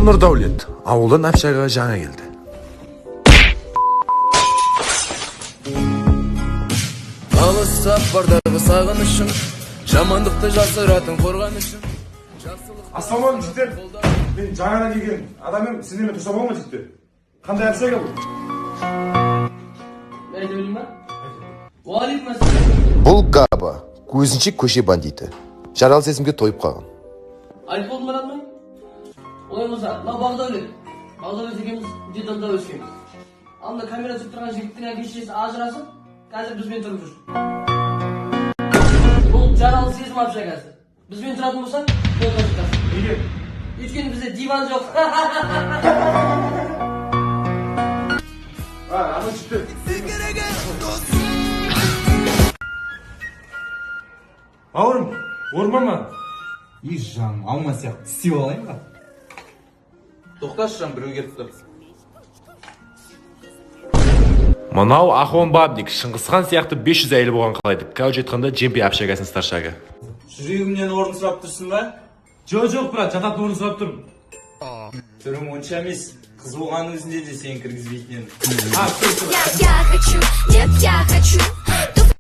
Бұл Нұрдәулет, ауылдан общагаға жаңа келді. Алыс сапардағы сағынышым, жамандықты жасыратын қорғанышым. Ассалаумағалейкум, жігіттер! Мен жаңадан келген адам едім, сіздермен тұрсам болады ма, жігіттер? Қандай общага бұл? Мен айта берейін ба? Уағалейкум ассалам. Бұл Габа, көзінше көше бандиті, жаралы сезімге тойып қалған. Айтып болдың ба, Радмай? Олай болса, мынау Бағдәулет. Бағдәулет екеуміз детдомда өскенбіз. Ал мына камера түсіріп тұрған жігіттің әке шешесі ажырасып, қазір бізбен тұрып жүр. Бұл жаралы сезім общагасы. Бізбен тұратын болсаң, қолдан жатасың. Неге? Өйткені бізде диван жоқ. А, ана, жігіттер. Бауырым, орман ма? И, жаным, алма сияқты тістеп алайын ба? Тоқташы, жан, біреу келіп тұр. Мынау Ахон Бабник, Шыңғысхан сияқты 500 әйелі болған қалайды. Короче айтқанда, джемпи общагасының старшагы. Жүрегімнен орын сұрап тұрсың ба? Жоқ, брат, жататын орын сұрап тұрмын. Түрің онша емес, қыз болғанның өзінде де сені кіргізбейтін едім. А, тұр, тұр. Я хочу, нет, я хочу.